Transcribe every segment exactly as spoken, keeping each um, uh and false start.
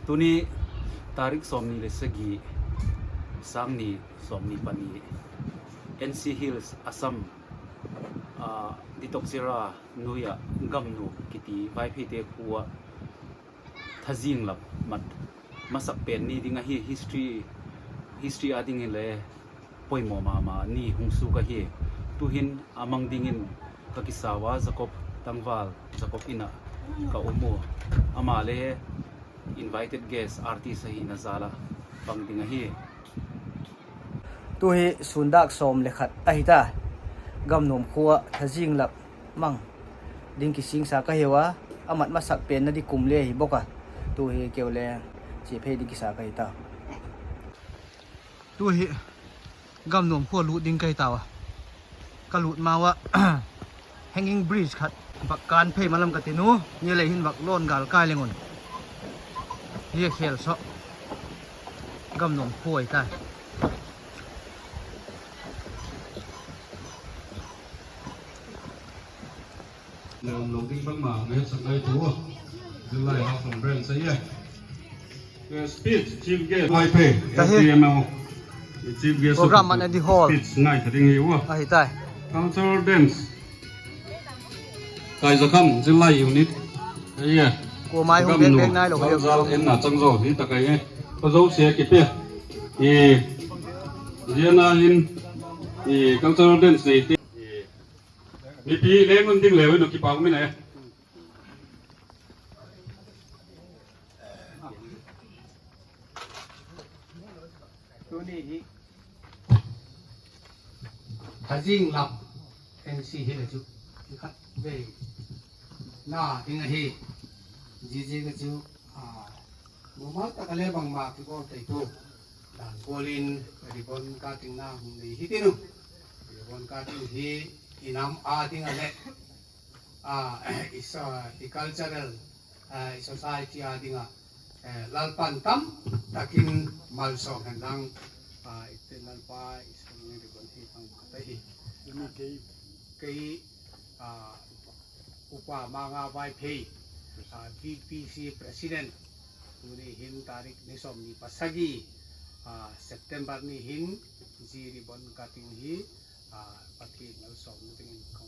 Tuni tarik sawmni le sagi, sâng ni sawmni pani, N C Hills, Assam, Ditoka Jira nuai ah Gamnuam kiti Vaipheite khua ah thazing lap mat masak pen ni ding ahi. History, history â ding hile poimaw ma ma ni hung suak ahi. Tu'hin a mang dingin ka kisa ua, Jacob Tangval, Jacob In ah ka um u. Ama le invited guest artist ahina jal ah pang ding ahi. Tu hi sûn dâk sawm le khat ahi ta. Gamnuam khua ah thazing lap mang ding kisingsa ka hiu a, a mat masak penna di kum le hi bawk a. Tu hi keu le chia phei ding kisa ka hi ta. Tu hi Gamnuam khua lût ding ka hi tau a. Ka lût ma ua hanging bridge khat vak kân phei ma lam ka tin u, ni lei hin vak lawn gâl kai leng un. Hi khêl sawk Gamnuam khua hi ta. Lawm lo ding bangma ngai sak ngai tu. Zillai Haflong Branch ahi. Speech, Chief Guest, Vaiphei, L T M O. Chief Guest, program man a di hall speech ngai kha ding hi ua. Ahi tai. Cultural dance. Kaizakham Zillai Unit ahi. Kuama hung bêk bêk nai lo hi. Zal en na chang zo hi tak ahi. Ka zosia kipia. I, ziana hin, i, cultural dance neite, mipi leng un ding leu in kipak um in e. Tuni hi thazing lap N C Hills a chu khat vei na ding ahi. Ziaziak a chu, a, mumal tak a le bangma kibawl tei tu dan gual in ribbon cutting na hung nei hi tin u. Ribbon cutting hi i nam â ding a leh, a, i, i cultural, a, i society â ding ah, eh, Lalpa'n tam tak in malsawm hen lang, a, i te Lalpa i sawm ni ribbon hi pang khat ahi. Kei, a, Upa Manga Vaiphei, a, V P C President, tuni hin tarik ni sawmni pasagi, a, September ni hin zia ribbon cutting hi, a, Pathian malsawmna dingin ka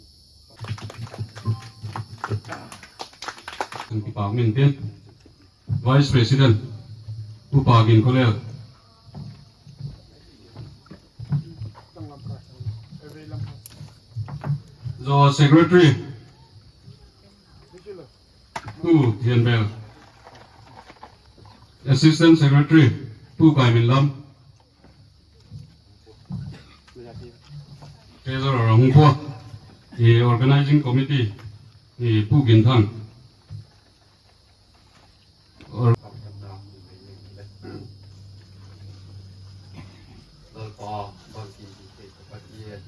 hung kipak min tin, Vice President Upa Ginkhawlel, zaw Secretary Pu Thianbel, Assistant Secretary Pu Kaiminlam, Treasurer a hung pua, i Organising Committee i Pu Ginthang, Lalpa bangkim ti thei ka Pathian,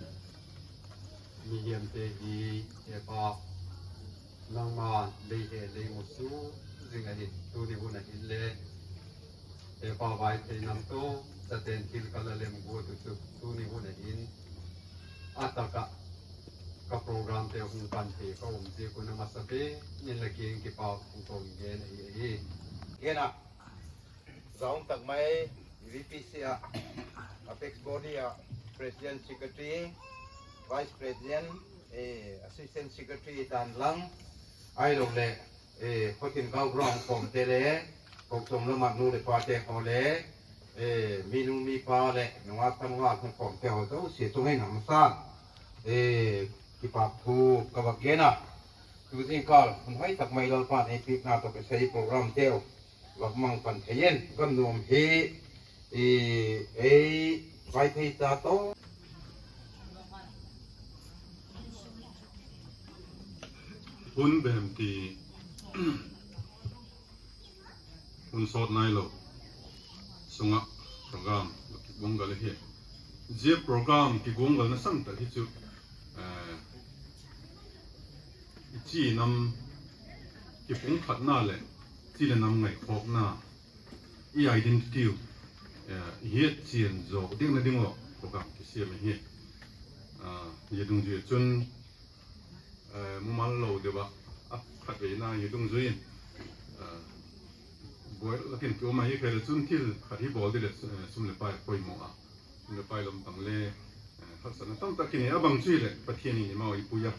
mihiamte hi hepa, nangma lei he lei mu su zing ahi. Tuni hun a hinle hepa Vaiphei nam tawh chaten thil ka la lem guat u chu tuni hun a hin a tak ah ka programte hung pan thei ka um ziak un a masa pen in la kiang kipak thu ka hun gen ahi ahi. Gen ah, za um tak mai, VPC ah, Apex Body ah, President, Secretary, Vice President, Assistant Secretary dan lang, ahiloleh khawtin background khawmte le, kochuam lam ah nu leh pate haw le, minu mipa leh nungak tanu a hung khawmte haw zosia chung in a masa kipak thu ka vak gen a. Tu zingkal hun hoi tak mai Lalpa'n ei piakna tawh kisai programteu vak mang pan thei in, Gamnuam hi ei Vaiphei cha tawh hun bem ti hun sawt nailo sung ah program kiguanggal ahi. Zia program kiguanggalna san tak hi chu i chi nam kipung phatna leh chi leh nam ngaikhawkna, i identity u i hiat chian zawk dingna ding ah program kisiam ahi. Zia dungzui chun mumal lo deu ah, a khatveina hi dungzui in Buai lak in ki um ahi kei le chun thil khat hi bawl di leh, eh, sum leh pai poimaw a, sum leh pai lam pang le, eh, haksatna tamtak kinei a, bang chu hileh Pathian in eimau ei pui a,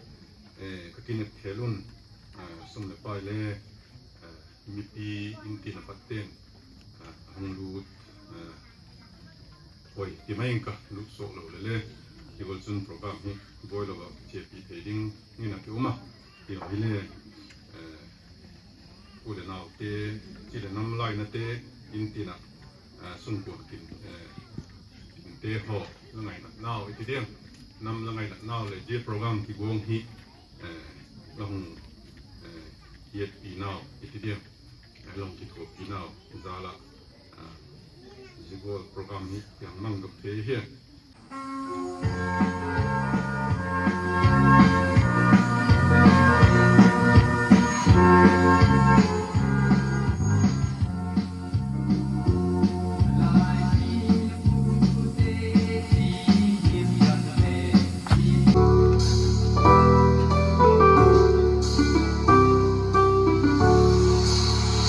eh, ka kinep thel un, eh, sum leh pai le, eh, mipi intin a pat ten, eh, a hung lut, eh, hoi ti mai ing ka, lut sawk lo le le, ti gual chun program hi buai lo a kichiapi thei ding in a ki um a, ti lo hile, eh, u le naute, chi le nam lainate, intin a, eh, sungkuan tin, eh, tinte haw, la ngainatnau i ti diam, nam la ngainatnau leh zia program kiguang hi, eh, la hung, eh, hiatpinau i ti diam, eh, la hung kithuapinau jal ah, ah, zia gual program hi tiang mang dok thei hi.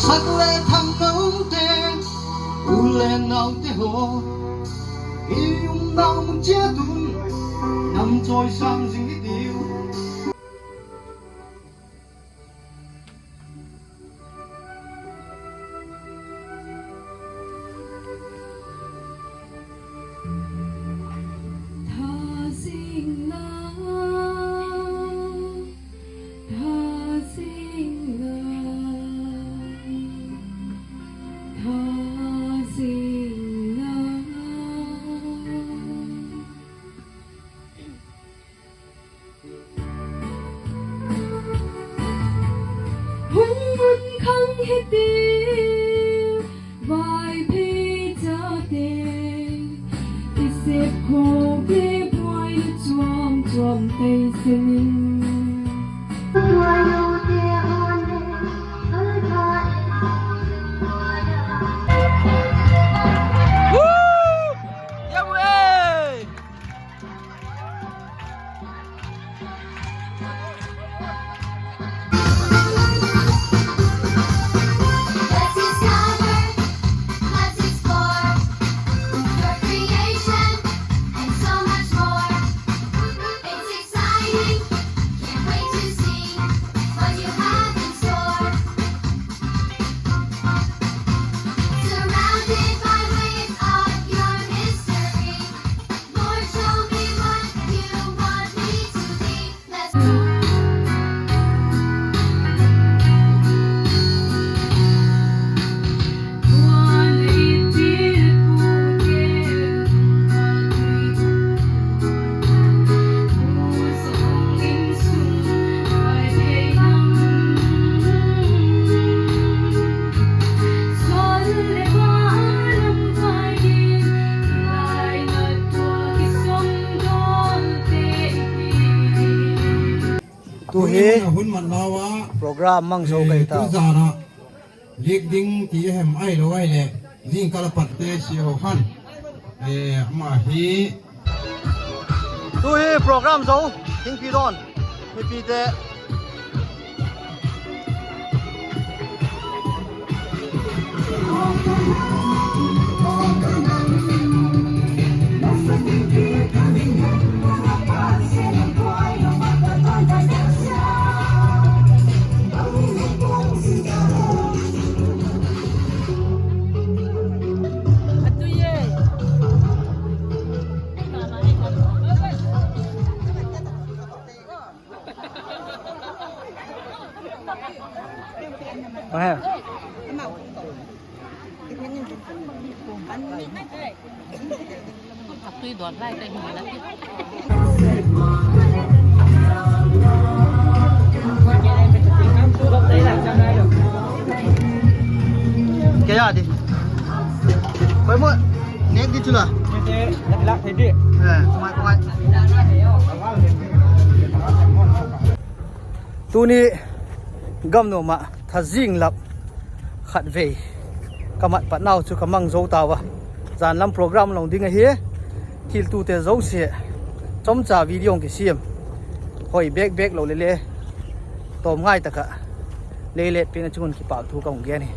Sak le thangnote, u le naute haw, i umnau mun chiat un, nam chawisâng zing i tiu. Hung mun khang hitiu, Vaiphei chate, i sep khawk le buai la chuam chuam tei seng in. Let's discover, let's explore your creation and so much more. It's exciting, can't wait to see what you have in store. Surrounded by waves of your mystery. Lord, show me what you want me to be. Let's go. Tu hi hun man lau a, program mang zo kai ta. Tu zan a lik ding ti a hem ai lo ai le, zing kal a pat te si ho khan, eh, ama hi. Tu hi program zo, thingpi dawn, mipite. Kei a di. Koi mo, nek di chu la. Eh, koi, koi. Tuni gam nuam ah thazing lap khatvei ka mat patnau chu ka mang zo tau a. Zan lam program long ding ahi. Thiltute zosia chomcha video hung kisiam, hoi bek bek lo le le, tawm ngai tak ah lei let piakna chung un kipâk thu ka hung gen hi.